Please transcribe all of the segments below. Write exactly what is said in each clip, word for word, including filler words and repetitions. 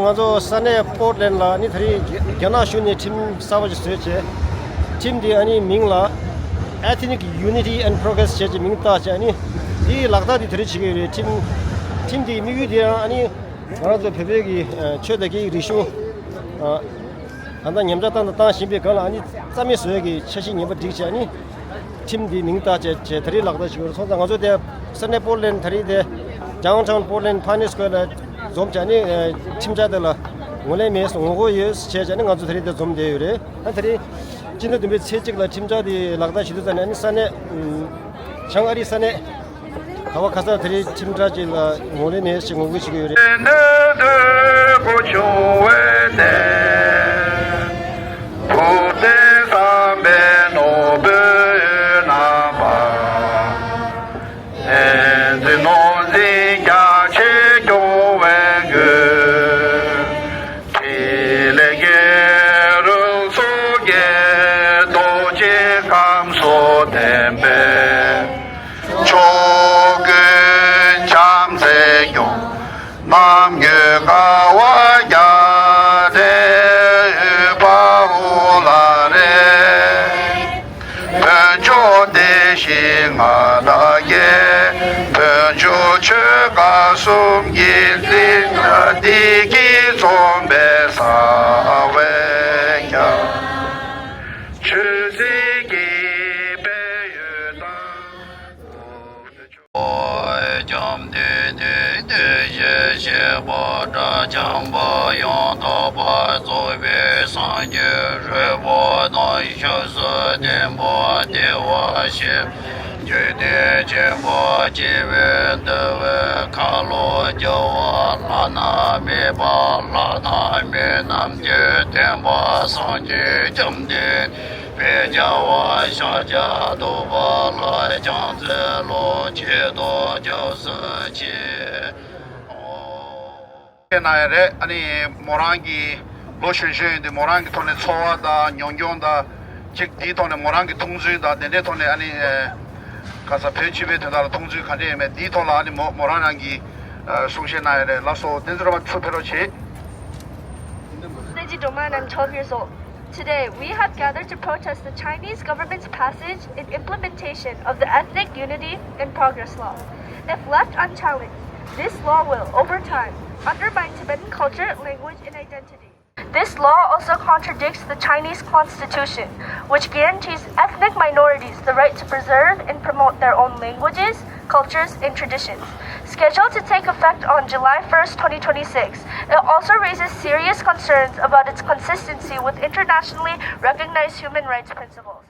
ང་ཚོ་ས་གནས་པོར་ཊ་ལེན་ཌི་ལ་ཨ་ནི་ད་རེས་རྒྱ་རྒྱ་ནག་གཞུང་ནས་ཁྲིམས་གསར་པ་ཞིག་བཟོས་བྱས། ཁྲིམས་འདི་ཨ་ནི་མིང་ལ་Ethnic Unity and Progress བྱས་བྱས་མིང་བཏགས་བྱས། ཨ་ནི་འདིའི་ལག་བསྟར་འདི་ད་རེས་བྱེད་ཀྱི་ཡོད་རེད། ཁྲིམས་ཁྲིམས་འདིའི་དམིགས་ཡུལ་འདི་ཡང་ཨ་ནི་ང་རང་ཚོ་བོད་པའི་གི་ཆོས་དང་སྐད་ཡིག་རིག་གཞུང་ད་ལྟ་ཉམས་ཆག་བཏང་དང་བཏང་བཞིན་པའི་སྒང་ལ་ཨ་ནི་རྩ་མེད་བཟོ་ཡས་ཀྱི་འཆར་གཞི་ངན་པ་སྒྲིག་བྱས། ཨ་ནི་ཁྲིམས་འདིའི་མིང་བཏགས་བྱས་བྱས་ད་རེས་ལག་བསྟར་བྱེད་ཀྱི་ཡོད་རེད། སོང་ཙང་ང་ཚོ་དེ་ས་གནས་པོར་ཊ་ལེན་ཌི་ད་རེས་དེ་Downtown Portland Pioneer Square ལ་འཛོམས་བྱས། ཨ་ནི་ཁྲིམས་འཆར་དེ་ལ་ངོས་ལེན་མེད་ཟེར་ངོ་རྒོལ་ཡོད་ཟེར་བྱས་བྱས། ཨ་ནི་ང་ཚོ་ད་རེས་དེ་འཛོམས་བསྡད་ཡོད་རེད། ཨ་ད་རེས་སྤྱི་ཟླ་བདུན་པའི་ཚེས་གཅིག་ལ་ཁྲིམས་འཆར་དེ་ལག་བསྟར་བྱེད་དུས་ཙམ་ནས་ཨ་ནི་ས་གནས་བྱང་ཨ་རིའི་ས་གནས་ག་བ་ག་ས་ད་རེས་ཁྲིམས་འཆར་ཅིག་ལ་ངོས་ལེན་མེད་ཞེས་ངོ་རྒོལ་བྱེད་ཀྱི་ཡོད་རེད། འདོད་དགུ་བྱུང་བའི་གནས། བུ་དེ་བསམ་པའི་ནོར་བུའི་རྣམ་པ། ཨེ་ཙི་ནོར་འཛིན་རྒྱ་ཆེ་སྐྱོང་བའི་མགོན། ཕྲིན་ལས་རྒྱལ་རོལ་མཚོ་རྒྱལ་རྡོ་རྗེ་ཁམས་སོགས་ལྡན་པའི། ཕྱོགས་ཀུན་བྱམས་བརྩེས་སྐྱོང་། རྣམ་ཀུན་དགའ་བ་རྒྱ་མཚོའི་དབུས་པ་འོ་ལ་རེ། བོད་ལྗོངས་བདེ་ཞིང་མངའ་བདག་རྒྱལ། བོད་ལྗོངས་ཆོལ་ཁ་གསུམ་གྱི་འཛིན་གྲྭ་བདེ་སྐྱིད་འཛོམས་པའི་གསང་བའི་རྒྱལ། ཆོས་སྲིད་ཀྱི་དཔལ་ཡོན་དང་། ཨོ། བྱམས་ལྡན་དེ་དེ་བཞིན་གཤེགས་པ་དགྲ་བཅོམ་པ་ཡང་དག་པར་རྫོགས་པའི་སངས་རྒྱས་རིག་པ་དང་ཆོས་སུ་ལྡན་པ་བདེ་བར་གཤེགས། འཇིག་རྟེན་ཁྱིམ་པ་སྐྱེ་བོས་འདུལ་བའི་ཁ་ལོ་བསྒྱུར་བ། བླ་ན་མེད་པ་བླ་ན་མེད་རྣམས་ཀྱི་བསྟན་པ་སངས་རྒྱས་བཅོམ་ལྡན་འདས་དཔལ་རྒྱལ་བ་ཤཱཀྱ་ཐུབ་པ་ལ་ཕྱག་འཚལ་ལོ། བྱེད་དོ་སྐྱབས་སུ་མཆི། ཨོ། གནང་ཡ་རེད། ཨ་ནི་མོ་རང་གི་ལོ་གཞོན་གཞོན་ཡིན་དུས་མོ་རང་གི་ཐོག་ནས་འཚོ་བ་དང་ཉམས་མྱོང་དང་གཅིག་དེའི་ཐོག་ནས་མོ་རང་གི་མཐོང་ཚུལ་དང་དེ་འདྲའི་ཐོག་ནས་ཨ་ནི་ཨེ་ག་ས་བོད་སྤྱི་པའི་དོན་དག་ལ་མཐོང་ཚུལ་ག་འདྲ་ཡོད་མེད་དེའི་ཐོག་ལ་ཨ་ནི་མོ་མོ་རང་རང་གིས་ཨ་གསུང་བཤད་གནང་ཡ་རེད། ལགས་སོ། བསྟན་འཛིན་སྒྲོལ་མ་ཚུར་ཕེབས་རོགས་བྱེད། བསྟན་འཛིན་སྒྲོལ་མ། I'm twelve years old. Today, we have gathered to protest the Chinese government's passage and implementation of the Ethnic Unity and Progress Law. If left unchallenged, this law will, over time, undermine Tibetan culture, language, and identity. This law also contradicts the Chinese constitution, which guarantees ethnic minorities the right to preserve and promote their own languages, cultures, and traditions. Scheduled to take effect on July first, twenty twenty-six, it also raises serious concerns about its consistency with internationally recognized human rights principles.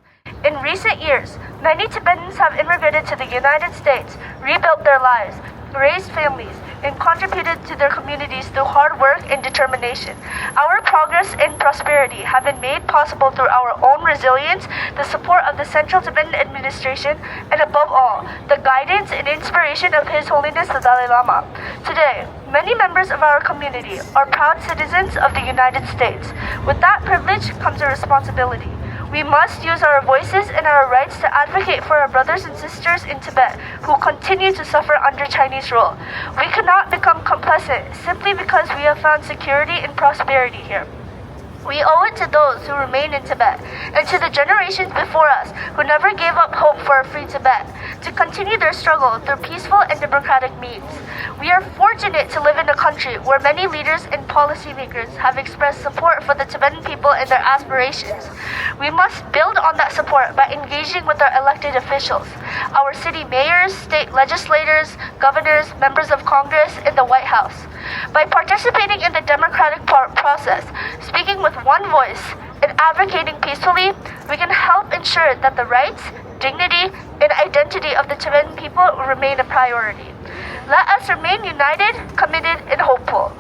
In recent years, many Tibetans have immigrated to the United States, rebuilt their lives, raised families, and contributed to their communities through hard work and determination. Our progress and prosperity have been made possible through our own resilience, the support of the Central Tibetan Administration, and above all, the guidance and inspiration of His Holiness the Dalai Lama. Today, many members of our community are proud citizens of the United States. With that privilege comes a responsibility. We must use our voices and our rights to advocate for our brothers and sisters in Tibet who continue to suffer under Chinese rule. We cannot become complacent simply because we have found security and prosperity here. We owe it to those who remain in Tibet and to the generations before us who never gave up hope for a free Tibet to continue their struggle through peaceful and democratic means. We are fortunate to live in a country where many leaders and policymakers have expressed support for the Tibetan people and their aspirations. We must build on that support by engaging with our elected officials, our city mayors, state legislators, governors, members of Congress, and the White House. By participating in the democratic par- process, speaking with one voice, and advocating peacefully, we can help ensure that the rights, dignity, and identity of the Tibetan people remain a priority. Let us remain united, committed, and hopeful.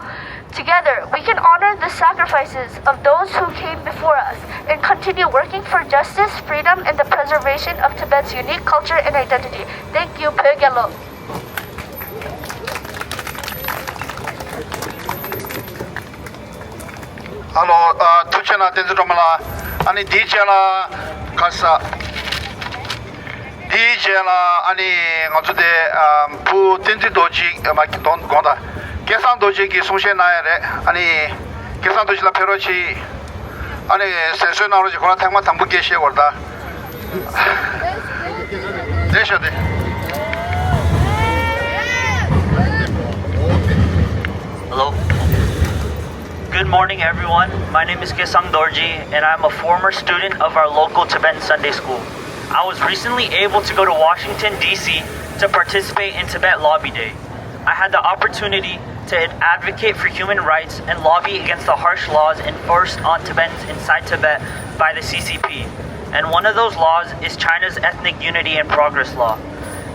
Together, we can honor the sacrifices of those who came before us and continue working for justice, freedom, and the preservation of Tibet's unique culture and identity. Thank you. ཕ་གི་ལོ། ཨ་ལོ། ཨ། ཐུགས་རྗེ་གནང་། བསྟན་འཛིན་སྒྲོལ་མ་ལགས། ཨ་ནི་དེའི་རྗེས་ལ་ག་ས། དེའི་རྗེས་ལ་ཨ་ནི་ང་ཚོ་དེ་ཨ་བུ་བསྟན་འཛིན་རྡོ་རྗེ། ཨ་མ་གདོང་དགོངས་དག་སྐལ་བཟང་རྡོ་རྗེ་གིས་གསུང་བཤད་གནང་ཡ་རེད། ཨ་ནི་སྐལ་བཟང་རྡོ་རྗེ་ལགས་ཕེབས་རོགས་གྱིས། ཨ་ནི་ཟན་གསོལ་གནང་རོགས་གྱིས། ཁོ་རང་ཐེངས་མ་དང་པོ་སྐད་བཤད་བར་ད། ལེགས་ཤོག་དེ། Hello. Good morning, everyone. My name is Kesang Dorji, and I'm a former student of our local Tibetan Sunday school. I was recently able to go to Washington, D C to participate in Tibet Lobby Day. I had the opportunity to advocate for human rights and lobby against the harsh laws enforced on Tibetans inside Tibet by the C C P. And one of those laws is China's Ethnic Unity and Progress Law.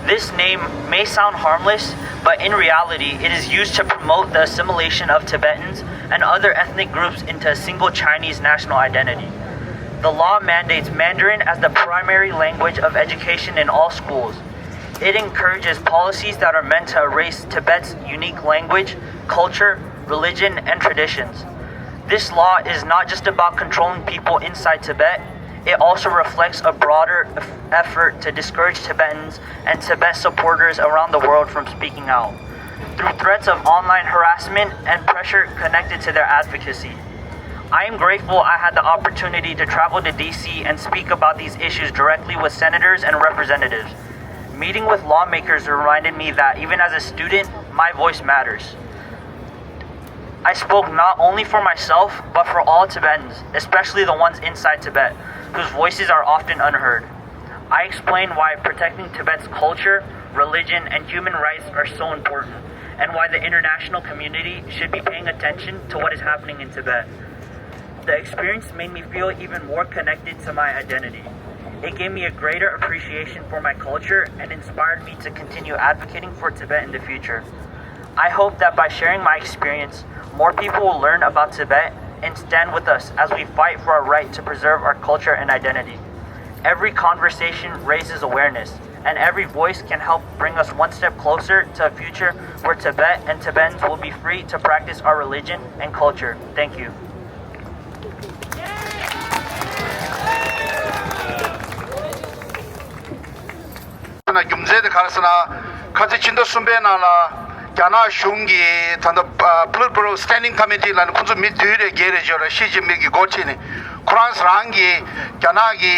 This name may sound harmless, but in reality, it is used to promote the assimilation of Tibetans and other ethnic groups into a single Chinese national identity. The law mandates Mandarin as the primary language of education in all schools. It encourages policies that are meant to erase Tibet's unique language, culture, religion, and traditions. This law is not just about controlling people inside Tibet, it also reflects a broader eff- effort to discourage Tibetans and Tibet supporters around the world from speaking out through threats of online harassment and pressure connected to their advocacy. I am grateful I had the opportunity to travel to D C and speak about these issues directly with senators and representatives. Meeting with lawmakers reminded me that even as a student, my voice matters. I spoke not only for myself, but for all Tibetans, especially the ones inside Tibet, whose voices are often unheard. I explained why protecting Tibet's culture, religion, and human rights are so important, and why the international community should be paying attention to what is happening in Tibet. The experience made me feel even more connected to my identity. It gave me a greater appreciation for my culture and inspired me to continue advocating for Tibet in the future. I hope that by sharing my experience, more people will learn about Tibet and stand with us as we fight for our right to preserve our culture and identity. Every conversation raises awareness, and every voice can help bring us one step closer to a future where Tibet and Tibetans will be free to practice our religion and culture. Thank you. རྒྱུ་མཚན་དེ་ག་རེ་ཟེར་ན། ཁ་ཚིག་ཕྱི་ཟླ་གསུམ་པའི་ནང་ལ་རྒྱ་ནག་གཞུང་གིས་ད་ལྟ་Politburo Standing Committee ལ་ནི་ཁོང་ཚོ་མི་བདུན་རེ་བརྒྱད་རེ་ཅིག་ཡོད་རེད། ཞི་ཅིན་ཕིང་གིས་འགོ་ཁྲིད་ནས་ཁོ་རང་རང་གིས་རྒྱ་ནག་གི་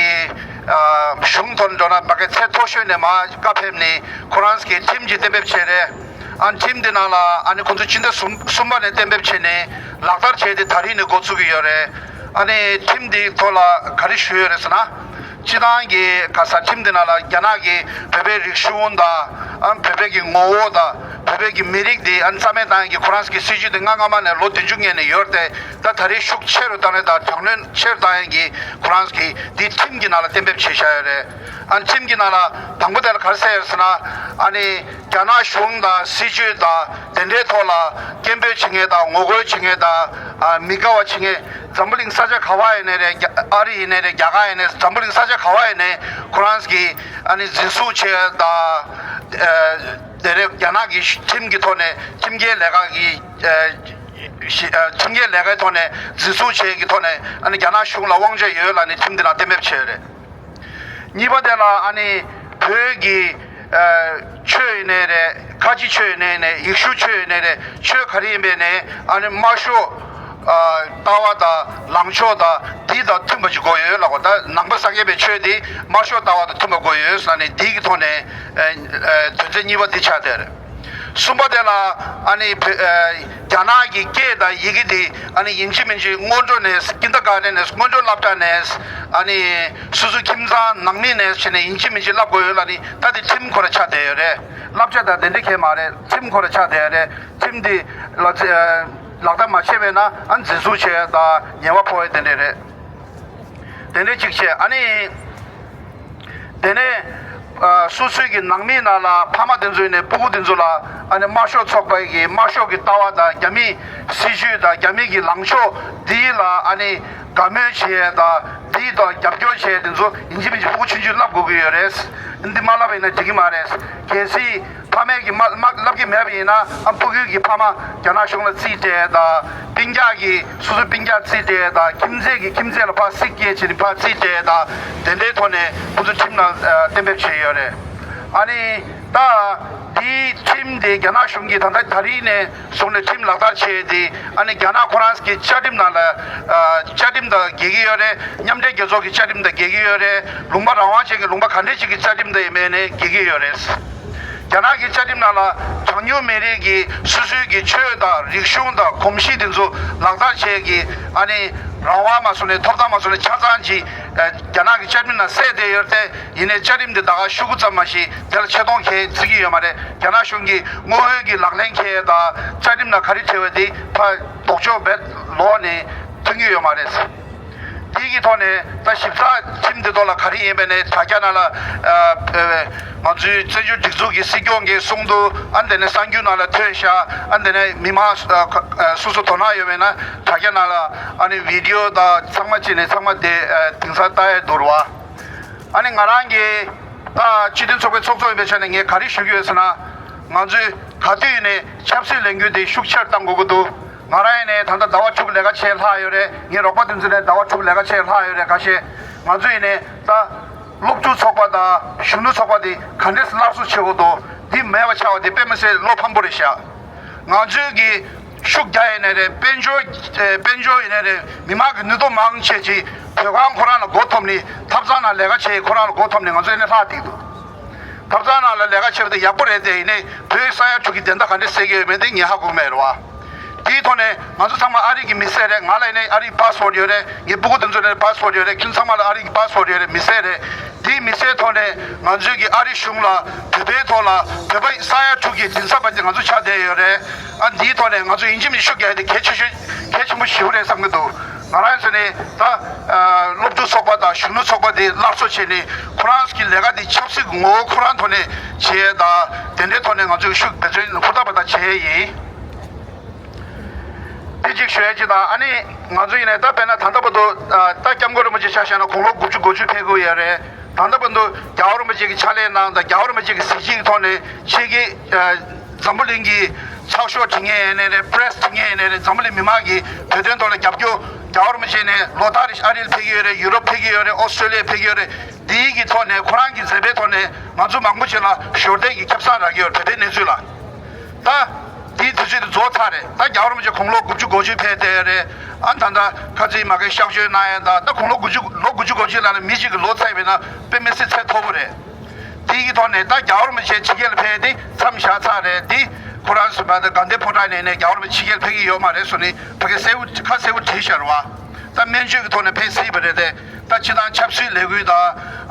ཨ་གཞུང་ཐོག་ནས་འགྲོ་ན་མ་གི་ཚད་མཐོ་ཤོས་ནས་མར་བཀའ་ཕེབས་ནས་ཁོ་རང་གིས་ཁྲིམས་ཅིག་གཏན་འབེབས་བྱས་རེད། ཨ་ཁྲིམས་དེ་ནང་ལ་ཨ་ནི་ཁོང་ཚོ་ཕྱི་ཟླ་གསུམ་གསུམ་པ་ནས་གཏན་འབེབས་བྱས་ནས་ལག་བསྟར་བྱས་ཏེ་ད་རིང་ནས་འགོ་ཚུགས་ཀྱི་ཡོད་རེད། ཨ་ནི་ཁྲིམས་དེའི་ཐོག་ལ་ག་རེ་ཞུས་ཡོད་རེད་ཟེར་ན། སྤྱི་བཏང་གི་ག་ས་ཁྲིམས་དེ་ནང་ལ་རྒྱ་ནག་གི་བོད་པའི་རིག་གཞུང་དང་ཨ་བོད་པའི་གི་ངོ་བོ་དང་བོད་པའི་གི་མི་རིགས་དེ་ཨ་ནི་རྩ་མེད་བཏང་ཡག་གི་ཁོ་རང་གི་སྲིད་ཇུས་དེ་སྔ་སྔ་མ་ནས་ལོ་བདུན་ཅུ་སྔོན་ནས་ཡོད་རེད་དེ། ད་ད་རེས་ཤུགས་ཆེ་རུ་བཏང་ནས་ད་དྲག་གནོན་ཆེ་རུ་བཏང་ཡག་གི་ཁོ་རང་གི་དེ་ཁྲིམས་ཀྱི་ནང་ལ་གཏན་འབེབས་བྱས་བཞག་ཡོད་རེད། ཨ་ཁྲིམས་ཀྱི་ནང་ལ་དང་པོ་དེ་ལ་ག་རེ་གསལ་ཡོད་ཟེར་ན། ཨ་ནི་རྒྱ་ནག་གཞུང་དང་སྲིད་ཇུས་དང་དེ་འདྲའི་ཐོག་ལ་སྐད་འབོད་བྱེད་མཁན་དང་ངོ་རྒོལ་བྱེད་མཁན་དང་ཨ་མི་དགའ་བ་བྱེད་མཁན། འཛམ་བུ་གླིང་ས་ཆ་ག་བ་ཡིན་ནའི་རེད། རྒྱ་ཨ་རི་ཡིན་ནའི་རེད། རྒྱ་གར་ཡིན་ནའི་འཛམ་བུ་གླིང་ས་ཆ་ག་བ་ཡིན་ནའི་ཁོ་རང་གིས་ཨ་ནི་འཛིན་བཟུང་བྱས་དང་ཨ་དེ་རེད། རྒྱ་ནག་གི་ཁྲིམས་ཀྱི་ཐོག་ནས་ཁྲིམས་འགལ་ལས་ཀ་གི་ཨ་ཞི་ཨ་ཁྲིམས་འགལ་ལས་ཀའི་ཐོག་ནས་འཛིན་བཟུང་བྱས་ཀྱི་ཐོག་ནས་ཨ་ནི་རྒྱ་ནག་གཞུང་ལ་དབང་ཆ་ཡོད་ལབ་ནས་ཁྲིམས་འདི་ནང་གཏན་འབེབས་བྱས་ཡོད་རེད། གཉིས་པ་དེ་ལ་ཨ་ནི་བོད་ཀྱི་ཨ་ཆོས་ཡིན་ནའི་རེད། ཁ་ཆེ་ཆོས་ཡིན་ནའི་རེད། ཡེ་ཤུ་ཆོས་ཡིན་ནའི་རེད། ཆོས་ག་རེ་ཡིན་པའི་ནའི་ཨ་ནི་དམར་ཤོག་ཨ་ལྟ་བ་དང་ལངས་ཕྱོགས་དང་འདི་དང་མཐུན་པ་ཅིག་དགོས་ཡོད་ལབ་གོ། ད་ནང་པ་སངས་རྒྱས་པའི་ཆོས་འདི་དམར་ཤོག་ལྟ་བ་དང་མཐུན་པ་དགོས་ཡོད་ཟེར་ནས་འདི་གི་ཐོག་ནས་ཨ་ཨ་དོན་ཚན་གཉིས་པ་འདི་ཆགས་བསྡད་རེད། གསུམ་པ་དེ་ལ་ཨ་ནི་བོད་ཨ་རྒྱ་ནག་གི་སྐད་དང་ཡི་གེ་དེ་ཨ་ནི་ཡིན་གཅིག་མིན་གཅིག་སྔོན་འགྲོ་ནས་ཀིན་ཌར་གྷར་ཌེན་ནས་སྔོན་འགྲོ་སློབ་གྲྭ་ནས་ཨ་ནི་སོ་སོ་ཁྱིམ་ཚང་ནང་མི་ནས་བྱས་ནས་ཡིན་གཅིག་མིན་གཅིག་བསླབ་དགོས་ཡོད་ལབ་ནི། ད་དེ་ཁྲིམས་ཁོ་ར་ཆགས་བསྡད་ཡོད་རེད། བསླབ་བྱ་དང་དེ་འདྲ་གང་ཡང་མ་རེད། ཁྲིམས་ཁོ་ར་ཆགས་བསྡད་ཡོད་རེད། ཁྲིམས་དེ་ལག་ལག་བསྟར་མ་བྱས་པས་ན་ཨ་ནི་འཛིན་བཟུང་བྱས་དང་ཉེས་པ་ཕོག་ཡས་དེ་འདྲ་རེད། དེ་འདྲ་གཅིག་བྱས། ཨ་ནི་དེ་ནས་ཨ་སོ་སོའི་གི་ནང་མིའི་ནང་ལ་ཕ་མ་དེ་ཚོ་ཡིན་ནའི་སྤུ་གུ་དེ་ཚོ་ལ་ཨ་ནི་དམར་ཤོག་ཚོགས་པའི་གི་དམར་ཤོག་གི་ལྟ་བ་དང་རྒྱ་མིའི་སྲིད་ཇུས་དང་རྒྱ་མིའི་གི་ལངས་ཕྱོགས་འདི་ལ་ཨ་ནི་དགའ་མོས་བྱེད་ཡས་དང་འདི་དང་རྒྱབ་སྐྱོར་བྱེད་ཡས་དེ་ཚོ་ཡིན་གཅིག་མིན་གཅིག་སྤུ་གུ་ཆུང་ཆུང་བསླབ་དགོས་ཀྱི་ཡོད་རེད། འདི་མ་བསླབ་པ་ཡིན་ན་འགྲིག་གི་མ་རེད། གལ་སྲིད་ཕ་མས་ཀྱིས་མ་མ་བསླབ་ཀྱི་མེད་པ་ཡིན་ན་ཨ་སྤུ་གུའི་གི་ཕ་མ་རྒྱ་ནག་གཞུང་ལ་རྩིས་སྤྲད་དང་། སྤུན་ཀྱག་གིས་སོ་སོའི་སྤུན་ཀྱག་རྩིས་སྤྲད་དང་། ཁྱིམ་མཚེས་ཀྱིས་ཁྱིམ་མཚེས་ལ་ཕར་རྩིས་སྤྲད་བྱས་ནས་ཕར་རྩིས་སྤྲད་དང་། དེ་འདྲའི་ཐོག་ནས་ཁོ་ཚོ་ཁྲིམས་ནང་ཨ་གཏན་འབེབས་བྱས་ཡོད་རེད། ཨ་ནི་ད་དེའི་ཁྲིམས་དེ་རྒྱ་ནག་གཞུང་གིས་ད་ལྟ་ད་རིང་ནས་བཟུང་ནས་ཁྲིམས་ལག་བསྟར་བྱས་ཏེ། ཨ་ནི་རྒྱ་ནག་ཁོ་རང་གི་བཅའ་ཁྲིམས་ནང་ལ་ཨ་བཅའ་ཁྲིམས་དང་འགལ་གྱི་ཡོད་རེད། མཉམ་འབྲེལ་རྒྱལ་ཚོགས་ཀྱི་བཅའ་ཁྲིམས་དང་འགལ་གྱི་ཡོད་རེད། ལུང་པ་རང་དབང་ཅན་གྱི་ལུང་པ་ག་འདྲས་ཅིག་གི་བཅའ་ཁྲིམས་དང་ཡིན་པའི་ནས་འགལ་གྱི་ཡོད་རེད། རྒྱ་ནག་གི་བཅའ་ཁྲིམས་ནང་ལ་གྲངས་ཉུང་མི་རིགས་ཀྱི་སོ་སོའི་གི་ཆོས་དང་རིག་གཞུང་དང་གོམས་གཤིས་དེ་ཚོ་ལག་བསྟར་བྱེད་ཀྱི་ཨ་ནི་རང་དབང་མ་སོང་ནས་ཐོབ་ཐང་མ་སོང་ནས་ཆ་ཚང་ཅིག་ཨ་རྒྱ་ནག་གི་བཅའ་ཁྲིམས་ནང་གསལ་བསྡད་ཡོད་དེ། ཡིན་ནའི་བཅའ་ཁྲིམས་འདི་ད་ག་ཤོག་གུ་ཙམ་མ་ཞིག་དེ་ལ་ཆེ་མཐོང་གང་ཡང་བརྩི་གི་ཡོད་མ་རེད། རྒྱ་ནག་གཞུང་གིས་དངོས་ཡོད་ཀྱི་ལག་ལེན་འཁེལ་ཡས་དང་བཅའ་ཁྲིམས་ནང་ག་རེ་བྲིས་པ་དེ་ཕར་ལྡོག་ཕྱོགས་རྦད་ལོག་ནས་ཐོན་གྱི་ཡོད་མ་རེད། དེ་གི་ཐོག་ནས་ད་ཞིབ་ཚགས་ཁྲིམས་འདི་ཐོག་ལ་ག་རེ་ཡིན་པས་ནས། དྲ་རྒྱ་ནང་ལ་ཨ་ང་ཚོའི་བཙན་བྱོལ་སྒྲིག་འཛུགས་ཀྱི་སྲིད་སྐྱོང་གིས་གསུངས་འདུག་ཨ་འདི་ནས་གསར་འགྱུར་ནང་ལ་ཐོན་ཤག་ཨ་འདི་ནས་མི་མང་ཨ་ཁ་ཨ་སོ་སོ་དོ་སྣང་ཡོད་པས་ན་དྲ་རྒྱ་ནང་ལ་ཨ་ནི་བི་ཌི་ཡོ་དང་ཚང་མ་བྱས་ནས་ཚང་མ་དེ་ཨ་དེང་སང་ལྟ་ཡས་འདུག་ར་བ། ཨ་ནི་ང་རང་གིས་ད་སྤྱི་མཐུན་ཚོགས་པའི་ཚོགས་གཙོ་ཡིན་པའི་ཆ་ནས་ངས་ག་རེ་ཞུ་གི་ཡོད་ཟེར་ན། ང་ཚོས་ག་དུས་ཡིན་ནའི་ཆབ་སྲིད་ལས་འགུལ་འདི་ཤུགས་ཆེར་གཏང་དགོས་ཀྱི་འདུག་ང་རང་ཡིན་ནའི་ད་ལྟ་ཟླ་བ་དྲུག་ལས་ཀ་བྱས་ལྷག་ཡོད་རེད། ངའི་རོགས་པ་དེ་ཚོ་ནས་ཟླ་བ་དྲུག་ལས་ཀ་བྱས་ལྷག་ཡོད་རེད། ཁ་ཤས་ང་ཚོ་ཡིན་ནའི་ད་སློབ་ཕྲུག་ཚོགས་པ་དང་གཞོན་ནུ་ཚོགས་པ་འདི་ག་འདྲས་སླར་གསོ་བྱེད་དགོས་འདུག་འདི་མེད་པ་ཆགས་པ་འདི་དཔེ་མི་སྲིད་བློ་ཕམ་པོ་རེད་ཤག་ང་ཚོས་ཀྱི་ཤུགས་རྒྱག་ཡིན་ནའི་རེད། དཔལ་འབྱོར་ཨེ་དཔལ་འབྱོར་ཡིན་ནའི་རེད། མི་མང་གི་ནུས་སྟོབས་མང་ཆེ་ཅིག་བོད་ཁང་ཁོ་རང་ལ་མགོ་འཐོམ་ནས། ཐབ་ཚང་ནང་ལས་ཀ་བྱེད་ཁོ་རང་ལ་མགོ་འཐོམ་ནས་ང་ཚོ་ཡིན་ནའི་ལྷག་བསྡད་འདུག་ཐབ་ཚང་ནང་ལ་ལས་ཀ་བྱེད་པ་དེ་ཡག་པོ་རེད་དེ། ཡིན་ནའི་བོད་ས་ཡ་དྲུག་གི་བདེན་མཐའ་ག་འདྲས་གསལ་གྱི་ཡོད་མེད་དེ་ངས་ཧ་གོ་གི་མེད་རེད་བ། དེའི་ཐོག་ནས་ང་ཚོ་ཚང་མ་ཨ་རི་གི་མི་སེར་རེད། ང་ལ་ཡིན་ནའི་ཨ་རིའི་པ་སི་པོར་ཊི་ཡོད་རེད། ངའི་སྤུ་གུ་དེ་ཚོ་ལ་པ་སི་པོར་ཊི་ཡོད་རེད། ཁྱོད་ཚང་མ་ལ་ཨ་རི་གི་པ་སི་པོར་ཊི་ཡོད་རེད། མི་སེར་རེད། དེའི་མི་སེར་ཐོག་ནས་ང་ཚོས་ཀྱི་ཨ་རི་གཞུང་ལ་བོད་པའི་ཐོག་ལ་བོད་པ་ས་ཡ་དྲུག་གི་མགྲིན་ཚབ་པ་དེ་ང་ཚོ་ཆགས་བསྡད་ཡོད་རེད། ཨ་འདིའི་ཐོག་ནས་ང་ཚོས་ཡིན་གཅིག་མིན་གཅིག་ཤུགས་རྒྱག་ཡ་དེ་གལ་ཆེ་ཤོས་གལ་ཆེན་པོ་ཞེ་པོ་རེད་བསམ་གྱི་འདུག་ང་རང་ཚོ་ནས་ད་ཨ་སློབ་ཕྲུག་ཚོགས་པ་དང་གཞོན་ནུ་ཚོགས་པ་དེ་སླར་གསོ་བྱས་ནས། ཁོ་རང་གི་ལས་ཀ་དེ་ཆབ་སྲིད་ཀྱི་ངོ་བོ་ཁོ་རང་ཐོག་ནས་བྱེད་ཡས་དང་། དེ་འདྲའི་ཐོག་ནས་ང་ཚོས་ཤུགས་འབད་བརྩོན་ཧུར་ཐག་པ་དང་བྱེད་ཡས་ཡིན། དེ་གཅིག་ཞུ་ཡ་གཅིག་དང་། ཨ་ནི་ང་ཚོ་ཡིན་ནའི་ད་དཔེར་ན་ད་ལྟ་བར་དུ་ཨ་ད་སྐྱབས་མགོན་རིན་པོ་ཆེ་ཆ་བཞག་ན་དགུང་ལོ་དགུ་བཅུ་གོ་བཅུ་ཕེབས་ཀྱི་ཡོད་རེད། ད་ལྟ་བར་དུ་རྒྱལ་བ་རིན་པོ་ཆེ་གི་ཕྱག་ལས་གནང་དང་། རྒྱལ་བ་རིན་པོ་ཆེ་གི་གཟི་བརྗིད་ཀྱི་ཐོག་ནས་ཕྱི་གི་ཨ་འཛམ་བུ་གླིང་གི་ཚགས་ཤོག་འབྲི་མཁན་ཡིན་ནའི་རེད། པེ་རེ་སི་འབྲི་མཁན་ཡིན་ནའི་རེད། འཛམ་བུ་གླིང་མི་མང་གིས་བོད་དོན་ཐོག་ལ་རྒྱབ་སྐྱོར། རྒྱལ་བ་རིན་པོ་ཆེ་ནས་ལོ་ལྟར་རེ་བཞིན་ཨ་རིར་ཕེབས་ཀྱི་ཡོད་རེད། ཡུ་རོབ་ཕེབས་ཀྱི་ཡོད་རེད། ཨོ་སི་ཀྲོ་ལི་ཡ་ཕེབས་ཀྱི་ཡོད་རེད། འདིའི་གི་ཐོག་ནས་ཁོ་རང་གི་མཛད་པའི་ཐོག་ནས་ང་ཚོ་མང་པོ་ཅིག་ལ་ཞོར་འདེགས་ཀྱི་ཁེ་བཟང་རག་གི་ཡོད་རེད། བོད་དོན་གནས་ཚུལ་ལ། ད་དེའི་དུས་ཚོད་དེ་རྫོགས་ཚར་རེད། ད་རྒྱལ་བ་རིན་པོ་ཆེ་དགུང་ལོ་དགུ་བཅུ་གོ་བཅུ་ཕེབས་བསྡད་ཡོད་རེད། ཨ་ད་ད་ཁ་རྩང་མ་གིར་གཤགས་བཅོས་གནང་ཡས་ད། ད་དགུང་ལོ་དགུ་བཅུ་ལོ་དགུ་བཅུ་གོ་བཅུ་ལ་ལ་མི་གཅིག་གི་ལོ་ཚད་ཡིན་ན་དཔེ་མི་སྲིད་ཚད་མཐོ་པོ་རེད། དེའི་གི་ཐོག་ནས་ད་རྒྱལ་བ་རིན་པོ་ཆེ་ཕྱི་རྒྱལ་ལ་ཕེབས་ཏེ་མཚམས་བཞག་ཚར་རེད། དེ་ཁོ་རང་ཚོ་བ་ད་དགའ་ལྡན་ཕོ་བྲང་ནས་ནས་རྒྱལ་བ་རིན་པོ་ཆེ་ཕྱི་རྒྱལ་ལ་ཕེབས་ཀྱི་ཡོད་མ་རེད་ཟེར་ནས་ཕ་གིར་གསལ་པོ་ཁ་གསལ་པོ་བྲིས་བཞག་རེད་བ། ད་སྨན་བཅོས་ཀྱི་ཐོག་ནས་ཕེབས་སྲིད་པ་རེད་དེ། ད་སྤྱི་བཏང་ཆབ་སྲིད་ལས་འགུལ་དང་།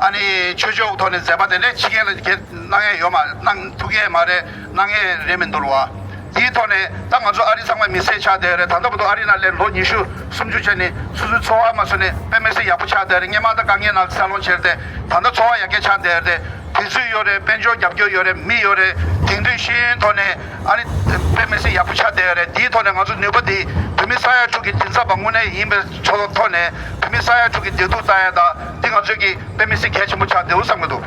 ཨ་ནི་ཆོས་ཕྱོགས་ཐོག་ནས་མཛད་པ་དེ་འདྲ་ཕྱི་རྒྱལ་ལ་གནང་ཡས་ཡོད་མ། གནང་ཐུབ་ཀྱི་མ་རེད། གནང་ཡས་རེད་མི་འདུག་ར་བ། དེའི་ཐོག་ནས་ད་ང་ཚོ་ཨ་རི་ཚང་མ་མི་སེར་ཆགས་བསྡད་རེད། ད་ལྟ་བར་དུ་ཨ་རི་ནང་སླེབས་ལོ་ཉི་ཤུ་སུམ་ཅུ་ཆགས་ནས་སོ་སོའི་འཚོ་བ་མ་བཟོས་ནས་དཔེ་མི་སྲིད་ཡག་པོ་ཆགས་བསྡད་རེད། སྔོན་མ་ད་དཀའ་ངལ་ནང་འཚར་ལོངས་བྱས་ཏེ། ད་ལྟ་འཚོ་བ་ཡར་རྒྱས་ཆགས་བསྡད་རེད། དུས་ཚོད་ཡོད་རེད། དཔལ་འབྱོར་རྒྱབ་སྐྱོར་ཡོད་རེད། མི་ཡོད་རེད། དེང་དུས་ཤེས་ཡོན་ཐོག་ནས་ཨ་ནི་དཔེ་མི་སྲིད་ཡག་པོ་ཆགས་བསྡད་རེད། དེའི་ཐོག་ནས་ང་ཚོ་ནུས་པ་འདི་བོད་མི་ས་ཡ་དྲུག་གི་མགྲིན་ཚབ་པ་དངོས་གནས་ཡིན་པའི་ཕྱོགས་ཐོག་ནས་བོད་མི་ས་ཡ་དྲུག་གི་བདེ་སྡུག་ལྟ་ཡ་དང་། འདི་ང་ཚོས་ཀྱི་དཔེ་མི་སྲིད་གལ་ཆེན་པོ་ཆགས་བསྡད་འདུག་བསམ་གྱི་འདུག་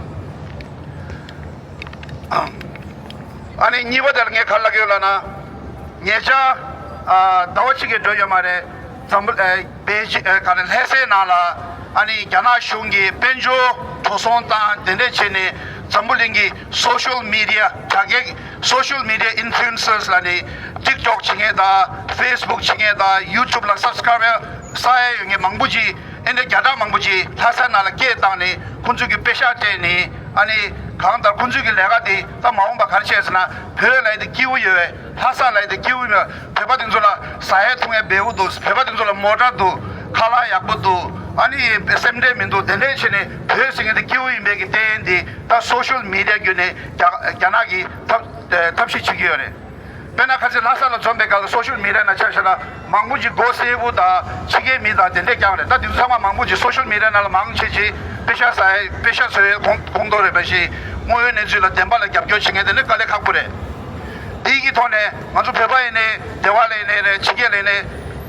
ཨ་ནི་གཉིས་པ་དེ་ལ་ངས་ག་རེ་ལབ་ཀྱི་ཡོད་ལབ་ན། ཉེ་ཆར་ཨ་ཟླ་བ་གཅིག་གི་འགྲོ་ཡོད་མ་རེད། འཛམ་བུ་ཨ་པེ་ཅིང་ཨ་ག་རེ་ལྷ་སའི་ནང་ལ་ཨ་ནི་རྒྱ་ནག་གཞུང་གིས་དཔལ་འབྱོར་འགྲོ་སོང་བཏང་། དེ་འདྲས་བྱས་ནས་འཛམ་བུ་གླིང་གི་སོ་ཤལ་མི་ཌི་ཡ། དྲ་རྒྱའི་སོ་ཤལ་མི་ཌི་ཡ་ཨིན་ཕུ་ལུ་ཨེན་སར་ལབ་ནས་ཊིག་ཊོག་བྱེད་མཁན་དང་། ཕེ་སི་བུག་བྱེད་མཁན་དང་། ཡུ་ཊུབ་ལ་སབ་སི་ཀ་རའིབ་བྱེད་ཡ་ཡོད་མཁན་མང་པོ་ཅིག་ཨེ་འདྲ་བརྒྱ་ཕྲག་མང་པོ་ཅིག་ལྷ་ས་ནང་ལ་སྐད་བཏང་ནས་ཁོང་ཚོས་ཀྱི་པེ་ཤག་སྤྲད་ནས། ཨ་ནི་གང་ལྟར་ཁོང་ཚོས་ཀྱི་ལས་ཀ་དེ་ད་མ་འོངས་པ་ག་རེ་བྱས་ཟེར་ན། བོད་ལ་ཡི་དེ་སྐྱིད་པོ་ཡོད་པས། ལྷ་ས་ལ་ཡི་དེ་སྐྱིད་པོ་ཡོད། བོད་པ་དེ་ཚོ་ལ་ཟ་ཡས་འཐུང་ཡས་བེའུ་འདུག་བོད་པ་དེ་ཚོ་ལ་མོ་ཊ་འདུག་ཁ་ལག་ཡག་པོ་འདུག་ཨ་ནི་སེམས་ཁྲལ་མི་འདུག་དེ་འདྲས་བྱས་ནས་བོད་ཟེར་མཁན་དེ་སྐྱིད་པོ་ཡིན་པའི་གི་རྟེན་དེ་ད་སོ་ཤལ་མི་ཌི་ཡ་བརྒྱུད་ནས་རྒྱ་རྒྱ་ནག་གིས་ཐབས་ཐབས་ཤེས་བྱེད་ཀྱི་ཡོད་རེད། དཔེར་ན་ཁ་སང་ལྷ་ས་ལ་འཛོམས་པའི་སྐབས་ལ་སོ་ཤལ་མི་ཌི་ཡ་ནང་ཆ་བཞག་ན་མང་པོ་ཅིག་མགོ་སེར་པོ་དང་ཕྱི་རྒྱལ་མི་དང་དེ་འདྲས་རྐྱང་རེད། ད་དེ་ཚོ་ཚང་མ་མང་པོ་ཅིག་སོ་ཤལ་མི་ཌི་ཡ་ནང་ལ་མང་ཆེ་ཆེ་པེ་ཤག་ཟ་ཡས་པེ་ཤག་བཟོ་ཡས་ཁོངས་ཁོངས་གཏོགས་རེད་པ་ཞིག་དངོས་ཡོད་གནས་ཚུལ་ལ་བདེན་པ་ལ་རྒྱབ་སྐྱོར་བྱེད་མཁན་དེ་ནི་དཀའ་ལས་ཁག་པོ་རེད། དེའི་གི་ཐོག་ནས་ང་ཚོ་བོད་པ་ཡིན་ནའི་སྡེ་བ་ལ་ཡིན་ནའི་རེད། ཕྱི་རྒྱལ་ལ་ཡིན་ནའི་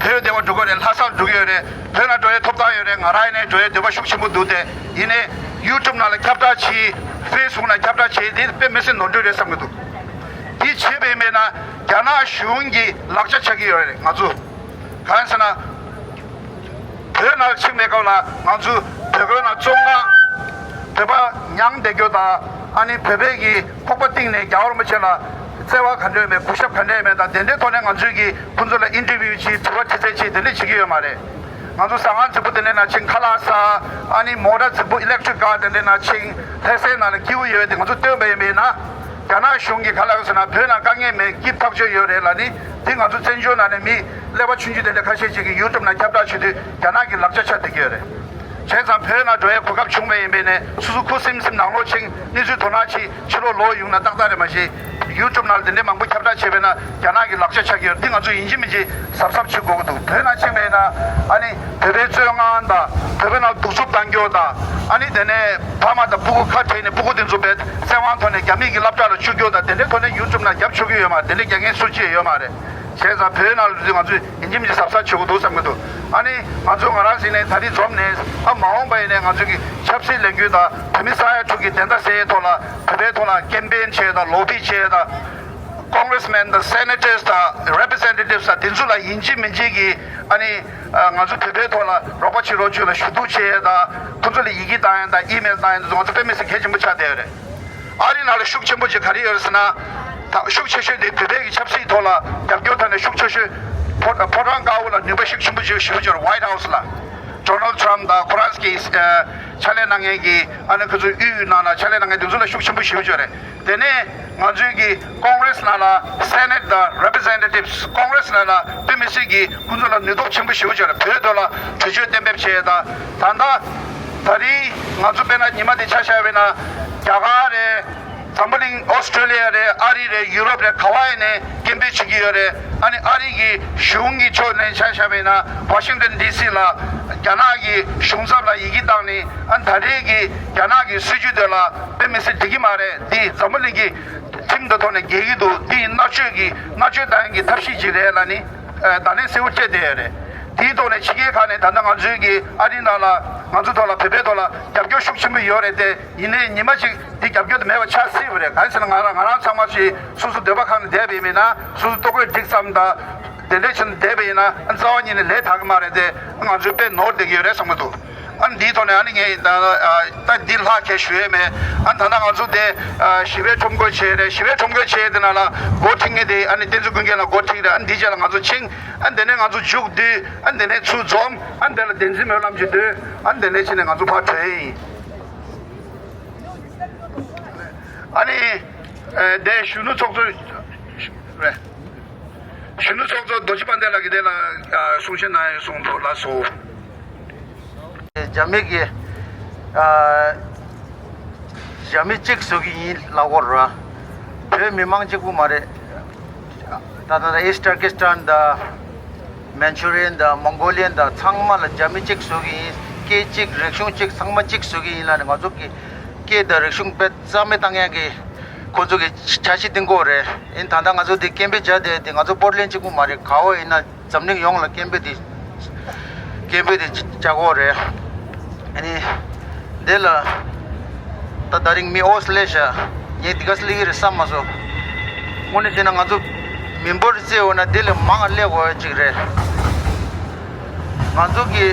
བོད་སྡེ་བ་འགྲོ་གི་རེད། ལྷ་སར་འགྲོ་གི་ཡོད་རེད། བོད་ནང་འགྲོ་ཡས་ཐོབ་ཐང་ཡོད་རེད། ང་རང་ཡིན་ནའི་འགྲོ་ཡས་འདོད་པ་ཤུགས་ཆེན་པོ་འདུག་སྟེ། ཡིན་ནའི་ཡུ་ཊུབ་ནང་ལ་ཁྱབ་བསྒྲགས་བྱེད། ཕེ་སི་བུག་ནང་ཁྱབ་བསྒྲགས་བྱེད། དེ་དཔེ་མི་སྲིད་ནོར་འཁྲུལ་རེད་བསམ་གྱི་འདུག་དེ་བྱེད་པའི་མེད་ན་རྒྱ་ནག་གཞུང་གི་ལག་ཆ་ཆགས་ཀྱི་ཡོད་རེད། ང་ཚོ་གང་ཡིན་ཟེར་ན། བོད་ནང་ཕྱིན་པའི་སྐབས་ལ་ང་ཚོ་བོད་ཁུལ་ནང་བཙོན་ཁང་། བོད་པ་མྱངས་བསྡད་རྒྱུ་དང་ ཨ་ནི་བོད་པའི་གི་ཕོག་པ་གཏིང་ནས་རྒྱལ་བ་རིན་པོ་ཆེ་ལ་བརྩེ་བ་ག་འདྲ་ཡོད་མེད། གུས་ཞབས་ག་འདྲ་ཡོད་མེད་དང་། དེ་འདྲའི་ཐོག་ནས་ང་ཚོས་ཀྱི་ཁོང་ཚོ་ལ་ཨིན་ཊར་བིའུ་བྱེད། དྲི་བ་དྲི་རྩད་བྱེད། དེ་འདྲ་བྱེད་ཀྱི་ཡོད་མ་རེད། ང་ཚོ་ཟ་ཁང་རྫིག་པོ་དེ་འདྲའི་ནང་ཕྱིན། ཁ་ལག་ཟ། ཨ་ནི་མོ་ཊ་རྫིག་པོ་ཨི་ལེག་ཊི་རིག་ཀར་དེ་འདྲའི་ནང་ཕྱིན། ལྷ་སའི་ནང་ལ་སྐྱིད་པོ་ཡོད་དེ་ང་ཚོ་སྟོན་པ་ཡིན་པས་ན། རྒྱ་ནག་གཞུང་གིས་ག་ལབ་ཟེར་ན། བོད་ནང་དཀའ་ངལ་མེད། སྐྱིད་ཐག་ཆོད་ཡོད་རེད་ལབ་ནི། དེ་ང་ཚོ་བཙན་བྱོལ་ནང་ནས་མི་ཀླད་པ་ཆུང་ཆུང་དེ་འདྲ་ཁ་ཤས་ཅིག་གིས་ཡུ་ཊུབ་ནང་ཁྱབ་བསྒྲགས་བྱེད་དུས་རྒྱ་ནག་གི་ལག་ཆ་ཆགས་བསྡད་ཀྱི་ཡོད་རེད། བྱས་ཙང་བོད་ནང་འགྲོ་ཡའི་གོ་སྐབས་བྱུང་བ་ཡིན་པས་ནས། སོ་སོ་ཁུ་སིམ་སིམ་ནང་ལོགས་ཕྱིན། གནས་ཚུལ་དོ་སྣང་བྱེད། ཕྱི་ལོགས་ལོག་ཡོང་ན་ཏག་ཏག་རེད། མ་གཞི་ཡུ་ཊུབ་ནང་ལ་དེ་འདྲའི་མང་པོ་ཁྱབ་བསྒྲགས་བྱས་པས་ན་རྒྱ་ནག་གི་ལག་ཆ་ཆགས་ཀྱི་ཡོད་རེད། འདི་ང་ཚོ་ཡིན་གཅིག་མིན་གཅིག་གཟབ་གཟབ་བྱེད་དགོས་ཀྱི་འདུག་བོད་ནང་ཕྱིན་པས་ན་ཨ་ནི་བོད་པའི་བཙོན་ཁང་དང་། བོད་པའི་ནང་གདུག་རྩུབ་བཏང་རྒྱུ་དང་། ཨ་ནི་དེ་ནས་ཕ་མ་དང་ཕྲུ་གུ་ཁ་བྲལ་ནས་ཕྲུ་གུ་དེ་ཚོ་བའི་བཙོན་ཁང་ཐོག་ནས་རྒྱ་མི་གི་སློབ་གྲྭ་ལ་བཅུག་རྒྱུ་དང་། དེ་འདྲའི་ཐོག་ནས་ཡུ་ཊུབ་ནང་རྒྱབ་ཆོག་གི་ཡོད་མ་རེད། དེ་འདྲའི་རྒྱབ་མཁན་སུ་གཅིག་ཡོད་མ་རེད། བྱས་ཙང་བོད་ནང་ལ་ང་ཚོས་ཡིན་གཅིག་མིན་གཅིག་གཟབ་གཟབ་བྱེད་དགོས་འདུག་བསམ་གྱི་འདུག་ཨ་ནི་ང་ཚོ་ང་རང་ཟིན་ནས་ད་རེས་འཛོམས་ནས། ཨ་མ་འོངས་པ་ཡིན་ནས་ང་ཚོ་གི་ཆབ་སྲིད་ལས་འགུལ་དང་། བོད་མི་ས་ཡ་དྲུག་གི་བདེན་མཐའ་གསལ་ཡའི་ཐོག་ལ། བོད་པའི་ཐོག་ལ་ཀེམ་པེན་བྱས་དང་། ལོ་བི་བྱས་དང་། ཀོང་རེ་སི་མེན་དང་། སེ་ནེ་ཊར་སི་དང་། རེ་པི་རི་ཟེན་ཊེ་ཊིབ་སི་དང་། དེ་ཚོ་ལ་ཡིན་གཅིག་མིན་གཅིག་གིས་ཨ་ནི་ང་ཚོ་བོད་པའི་ཐོག་ལ་རོགས་པ་བྱེད་རོགས་བྱེད་ལ་ཞུ་གཏུག་བྱས་དང་། ཁོང་ཚོ་ལ་ཡི་གེ་བཏང་ཡ་དང་། ཨི་མེལ་བཏང་ཡ་དེ་ཚོ་ང་ཚོ་དཔེ་མི་སྲིད་གལ་ཆེན་པོ་ཆགས་བསྡད་ཡོད་རེད། ཨ་རི་ནང་ལ་ཤུགས་ཆེན་པོ་ཅིག་ག་རེ་ཡོད་རེད་ཟེར་ན། ད་ཤུགས་ཆེ་ཤོས་དེ་བོད་པའི་གི་ཆབ་སྲིད་ཐོག་ལ་རྒྱབ་སྐྱོར་ཐོག་ནས་ཤུགས་ཆེ་ཤོས། ཕོ་ཕོ་བྲང་དཀར་པོ་ལ་ནུས་པ་ཤུགས་ཆེན་པོ་ཅིག་ཞེ་པོ་ཅིག་ཡོད་རེད། ཝའིཊ་ཧའུ་སི་ལ། ཌོ་ནལ་ཌི་ཊརམ་ཕི་དང་ཁོ་རང་གི་ཕྱག་ལས་གནང་མཁན་གྱི། ཨ་ནི་ཁོ་ཚོ་དབུས་ནང་ལ་ཕྱག་ལས་གནང་མཁན་དེ་ཚོ་ལ་ཤུགས་ཆེན་པོ་ཞེ་པོ་ཅིག་ཡོད་རེད། དེ་ནས་ང་ཚོའི་གི་ཀོང་རེ་སི་ནང་ལ་སེ་ནེ་ཊི་དང་རེ་པི་རི་ཟེན་ཊེ་ཊིབ་སི། ཀོང་རེ་སི་ནང་ལ་དཔེ་མི་སྲིད་ཀྱི་ཁོང་ཚོ་ལ་ནུས་སྟོབས་ཆེན་པོ་ཞེ་པོ་ཅིག་ཡོད་རེད། བོད་ཐོག་ལ་གྲོས་ཆོད་གཏན་འབེབས་བྱས་དང་། ད་ལྟ་ད་རིང་ང་ཚོ་དཔེར་ན་ཉི་མ་དེ་ཆ་བཞག་པ་ཡིན་ན། རྒྱ་གར་རེད། འཛམ་བུ་གླིང་། ཨོ་སི་ཀྲོ་ལི་ཡ་རེད། ཨ་རི་རེད། ཡུ་རོབ་རེད། ག་བ་ཡིན་ནའི་སྐད་འབོད་བྱེད་ཀྱི་ཡོད་རེད། ཨ་ནི་ཨ་རི་གི་གཞུང་གི་ཕྱོགས་ནས་ཆ་བཞག་པ་ཡིན་ན། ཝ་ཤིང་ཏོན་ཌི་སི་ལ་རྒྱ་ནག་གི་གཞུང་ཚབ་ལ་ཡི་གེ་བཏང་ནས། ཨ་ནི་ད་རེས་ཀྱི་རྒྱ་ནག་གི་སྲིད་ཇུས་དེ་ལ་དཔེ་མི་སྲིད་འགྲིག་གི་མ་རེད། འདི་འཛམ་བུ་གླིང་གི་ཁྲིམས་དང་ཐོག་ནས་འགལ་གྱི་འདུག་འདི་མནར་གཅོད་ཀྱི། མནར་གཅོད་བཏང་ཡག་གི་ཐབས་ཤེས་ཅིག་རེད་ལབ་ནས། ཨ་བརྡ་ལན་གསལ་པོ་སྤྲད་བསྡད་ཡོད་རེད། དེའི་ཐོག་ནས་ཕྱི་རྒྱལ་ཁག་ནས། ད་ལྟ་ང་ཚོའི་གི་ཨ་རིའི་ནང་ལ་ང་ཚོའི་ཐོག་ལ། བོད་པའི་ཐོག་ལ་རྒྱབ་སྐྱོར་ཤུགས་ཆེན་པོ་ཡོད་རེད་དེ། ཡིན་ནའི་ཉི་མ་གཅིག་འདི་རྒྱབ་སྐྱོར་དེ་མེད་པ་ཆགས་སྲིད་པ་རེད། གང་ཡིན་ཟེར་ན། ང་རང་ང་རང་ཚང་མ་ཞིག་སོ་སོ་སྡོད་པ་ཁང་ནང་བསྡད་པ་ཡིན་ན། སོ་སོ་ལྟོ་གོས་སྒྲིག་ཙམ་དང་དེ་འདྲ་བྱས་ནས་བསྡད་པ་ཡིན་ན། ཨ་རྩ་བ་ཉིད་ནས་ལས་དག་གི་མ་རེད་དེ། ང་ཚོས་དཔེ་ནོར་བསྡད་ཀྱི་ཡོད་རེད་བསམ་གྱི་འདུག་ཨ་ནི་འདིའི་ཐོག་ནས་ཨ་ནི་ངས་ད་ད་འདི་ལྷག་གས་ཞུ་ཡས་མེད། ཨ་ནི་ད་ལྟ་ང་ཚོ་དེ་ཞི་བའི་ཁྲོམ་སྐོར་བྱས་རེད། ཞི་བའི་ཁྲོམ་སྐོར་བྱས་དེ་ནང་ལ་འགོ་ཁྲིད་མཁན་དེ་ཨ་ནི་བསྟན་འཛིན་ཀུན་མཁྱེན་ལགས་འགོ་ཁྲིད་རེད། ཨ་ནི་འདིའི་རྗེས་ལ་ང་ཚོ་ཕྱིན། ཨ་ནི་དེ་ནས་ང་ཚོ་མཇུག་བསྡུས། ཨ་ནི་དེ་ནས་ཚུར་འཛོམས། ཨ་ནི་དེ་ལ་བདེན་རྫུན་སྨོན་ལམ་ཅིག་འདོན། ཨ་ནི་དེ་ནས་ཕྱིན་ནས་ང་ཚོ་ཕར་བྲོས་ཡིན། ཨ་ནི་ཨ་དེ་གཞོན་ནུ་ཚོགས་གཙོ་རེད། གཞོན་ནུ་ཚོགས་གཙོ་རྡོ་རྗེ་དཔལ་ལྡན་ལགས་ཀྱིས་དེ་ལ་ཨ་གསུང་བཤད་གནང་ཡོད་གསུངས་འདུག་ལགས་སོ། རྒྱ་མི་གིས་ཨ་རྒྱ་མི་གཅིག་བཟོ་གི་ཡིན་ལབ་ཀྱི་ཡོད་རེད། བོད་མི་མང་གཅིག་པུ་མ་རེད། ད་ལྟ་ཨིསི་ཊར་ཀི་སི་ཊན་དང་། མན་ཆུ་རི་ཡན་དང་། མོང་གོ་ལི་ཡན་དང་། ཚང་མ་ལ་རྒྱ་མི་གཅིག་བཟོ་གི་ཡིན། སྐད་གཅིག་རིག་གཞུང་གཅིག་ཚང་མ་གཅིག་བཟོ་གི་ཡིན་ལབ་ནས། ང་ཚོ་གི་སྐད་དང་རིག་གཞུང་དཔེ་རྩ་མེད་བཏང་ཡག་གི་ཁོ་ཚོ་གི་འཆར་གཞི་འདིང་གི་ཡོད་རེད། ཡིན་ད་ལྟ་ང་ཚོ་འདི་སྐད་འབོད་བྱས་བསྡད་དེ། ང་ཚོ་པོར་ཊ་ལེན་གཅིག་པུ་མ་རེད། ག་བ་ཡིན་ན་འཛམ་གླིང་ཡོངས་ལ་སྐད་འབོད་དེ་སྐད་འབོད་དེ་བྱ་དགོས་རེད། ཨ་ནི་འདི་ལ་ད་ད་རིང་མི་ཨོ་སི་ལེ་ཤ་ངས་འདི་ག་སེ་སླེབས་ཀྱི་རེད་བསམ་མ་སོང་། དངོས་གནས་བྱས་ན་ང་ཚོ་མི་འབོར་བརྩིས་འོ་ན་འདི་ལས་མང་བ་སླེབས་དགོས་ཡ་ཅིག་རེད། ང་ཚོ་གི་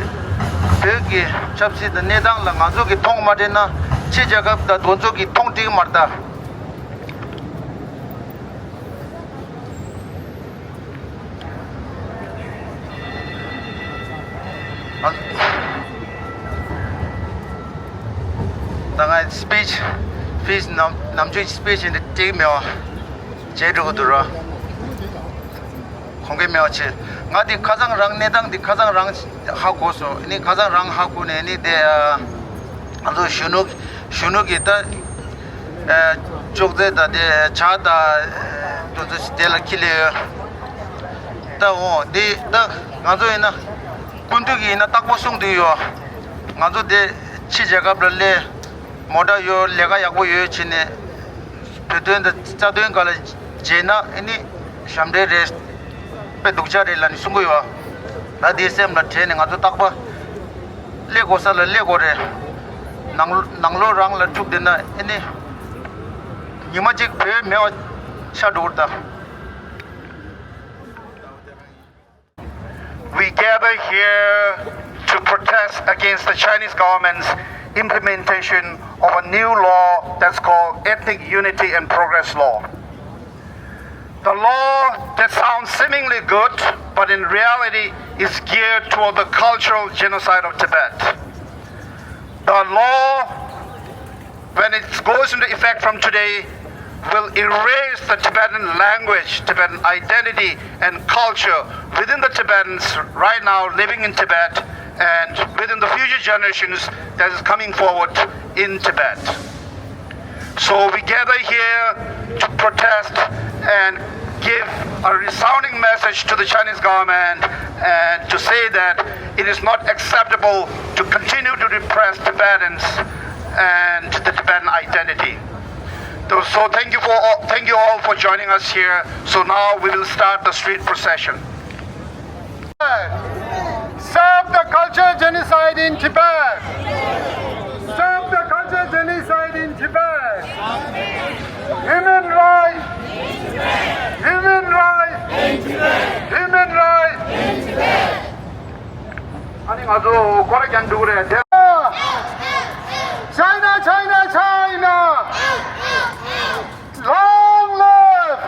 བོད་ཀྱི་ཆབ་སྲིད་དང་གནས་སྟངས་ལ་ང་ཚོ་གི་མཐོང་མ་དྲན་ན། ཕྱི་རྒྱལ་ཁབ་དང་དེ་ཚོ་གི་མཐོང་དྲན་མ་རེད་ད། ད་ང་སི་པི་ཆི་ཕིས་ནམ་ནམ་རྒྱུན་སི་པི་ཆི་འདི་སྤྲད་མེད་པ་བྱས་འགྲོ་གི་འདུག་ར། གོང་གི་མེད་པ་བྱས། ང་འདི་ཁ་སང་རང་གནས་སྟངས་འདི་ཁ་སང་རང་ཧ་གོ་སོང་། ཨ་ནི་ཁ་སང་རང་ཧ་གོ་ནས། ཨ་ནི་དེ་ང་ཚོ་གཞོན་ནུ་གཞོན་ནུ་གི་ད། ཨ་ཅོག་ཙེ་དང་དེ་ཇ་དང་དེ་ཚོ་དེ་ལ་འཁྱེར་སླེབས་ཡོད། ད་འོ་དེ་ད་ང་ཚོ་ཡིན་ན་སྐུ་མདུན་གྱིས་ཡིན་ན་རྟག་པར་གསུང་དུ་ཡོད། ང་ཚོ་དེ་ཕྱི་རྒྱལ་ཁབ་ལ་སླེབས། མོ་ཊ་ཡོད། ལས་ཀ་ཡག་པོ་ཡོད་བྱས་ནས། བོད་དོན་དང་རྩ་དོན་སྒང་ལ་བྱས་ན་ཨ་ནི་ཞབས་འདྲེན་རེད། དཔེ་སྡུག་ཅག་རེད་ལབ་ནས་གསུང་གི་ཡོད། ད་དེ་སེམས་ལ་དྲན་ནས་ང་ཚོ་རྟག་པར་སླེབས་དགོས་ས་ལ་སླེབས་དགོས་རེད། ནང་ནང་ལོགས་རང་ལ་འཁྲུག་བསྡད་ན་ཨ་ནི་ཉི་མ་གཅིག་བོད་མེད་པ་ཆགས་འགྲོ་གི་རེད་ད། We gather here to protest against the Chinese government's implementation of a new law that's called Ethnic Unity and Progress Law. The law that sounds seemingly good, but in reality is geared toward the cultural genocide of Tibet. The law, when it goes into effect from today, will erase the Tibetan language, Tibetan identity, and culture within the Tibetans right now living in Tibet and within the future generations that is coming forward in Tibet. So we gather here to protest and give a resounding message to the Chinese government and to say that it is not acceptable to continue to repress Tibetans and the Tibetan identity. So, so thank you for all, thank you all for joining us here. So now we will start the street procession. Stop the cultural genocide in Tibet! Stop the cultural genocide in Tibet! Human rights! Human rights! Human rights! ཨ་ནི་ང་ཚོ་སྐོར་ར་རྒྱག་འགྲོ་གི་རེད་དེ། China, China, China! Long live!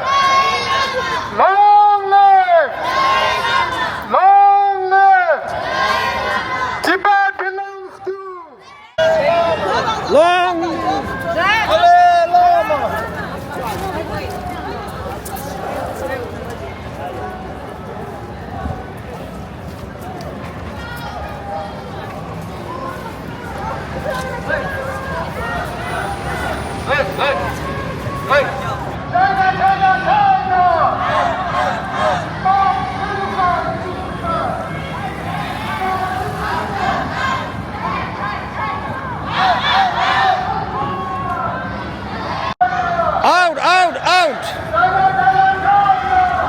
Long live! Long live! Tibet belongs to long live! Out, out, out!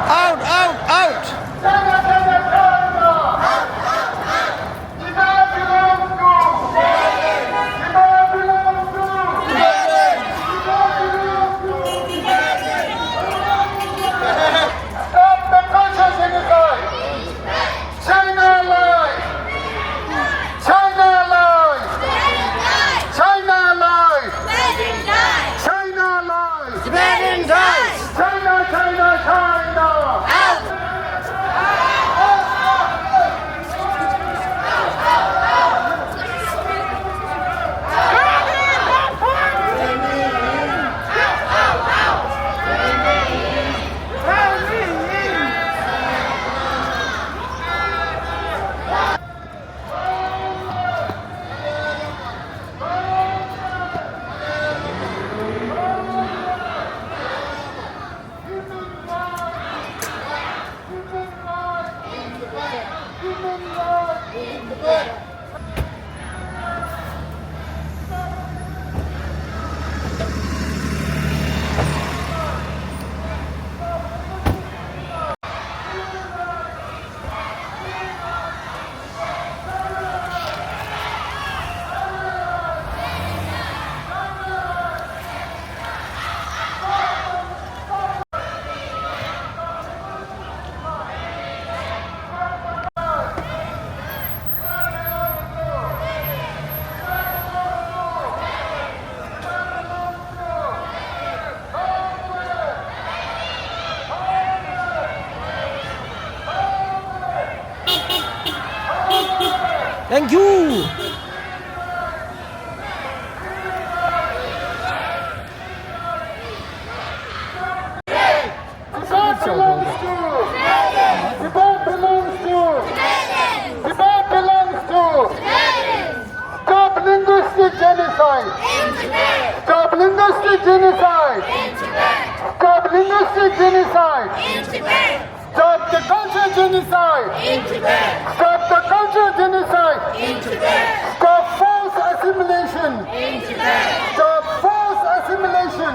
Out, out, out! Stop the culture genocide! China lies! China lies! China lies! China lies! Tibetan dies! China, China, China! Out! Thank you. Tibet belongs to, Tibet belongs to, Tibet belongs to. Stop linguistic genocide. Stop linguistic genocide. Stop linguistic genocide. Stop the culture genocide. Stop the culture genocide. Stop forced assimilation. Stop forced assimilation.